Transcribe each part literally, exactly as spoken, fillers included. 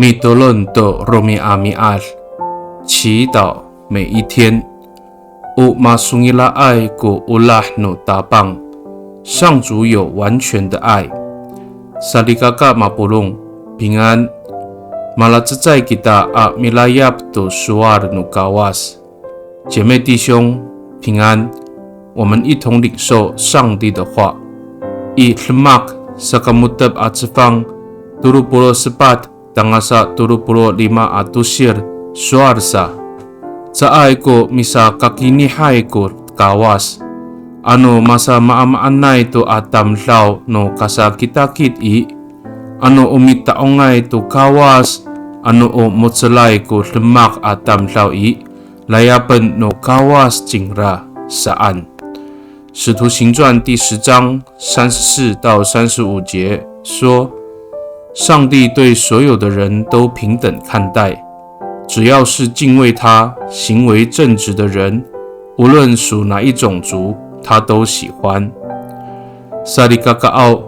Mitolon to romi'ami'ad, 祈祷每一天。O masongila'ay ko olah no Tapang, 上主有完全的爱。Salikaka mapolong, 平安。Malacecay kita a milayap to sowal no Kawas. 姐妹弟兄，平安。我们一同领受上帝的话。I Demak sakamo^tep a cefang tolo polo' sepat tangasa tolo polo' lima a tosir sowal sa, caay ko misakakinihay ko Kawas, ano masamaamaanay to a tamdaw no kasakitakit i, ano o mita'ongay to Kawas, ano o mo^celay ko demak a tamdaw i, layapen no Kawas cingra saan. 使徒行传第十章三十四到三十五节说，上帝对所有的人都平等看待，只要是敬畏他、行为正直的人，无论属哪一种族，他都喜欢。Salikakaaw,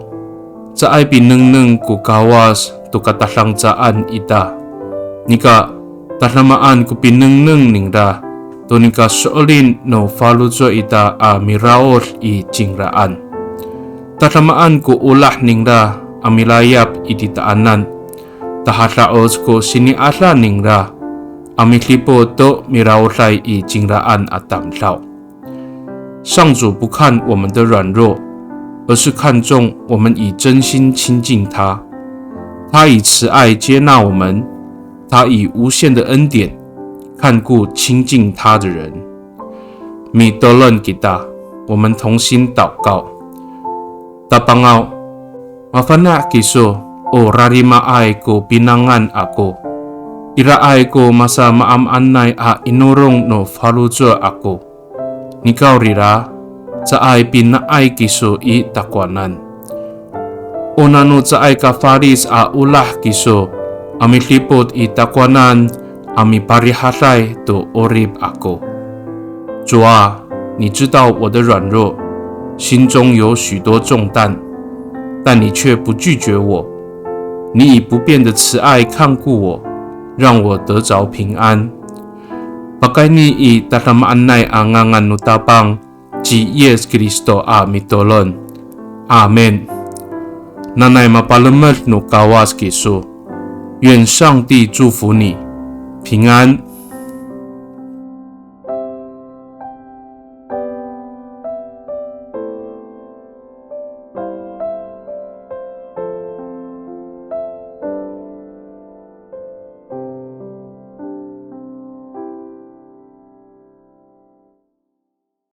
caay pinengneng ko Kawas to katadangcaan ita. Nika, tadamaan ko pinengneng ningra to nika so'elin no faloco' ita a miraod i cingraan. Tadamaan ko olah ningra a milayap i titaanan. Tahada'oc ko sini'ada ningra a midipot to miraoday i cingraan a tamdaw. 上主不看我们的软弱，而是看重我们以真心亲近他。他以慈爱接纳我们，他以无限的恩典看顾亲近他的人。Mitolon kita, 我们同心祷告。Tapangaw, mafana' kiso o rarimaay ko pinangan ako. Iraay ko masamaamaanay a inorong no faloco' ako. Nikawrira, caay pina'ay kiso i takowanan. O nano caay ka falic a olah kiso a midipot i takowanan a miparihaday to 'orip ako. 主啊，你知道我的软弱，心中有许多重担，但你却不拒绝我。你以不变的慈爱看顾我，让我得着平安。Pakayni i tadamaanay a ngangan no Tapang ci Yis Kristo a mitolon. Amin. Nanay mapalemed no Kawas kiso. 愿上帝祝福你，平安。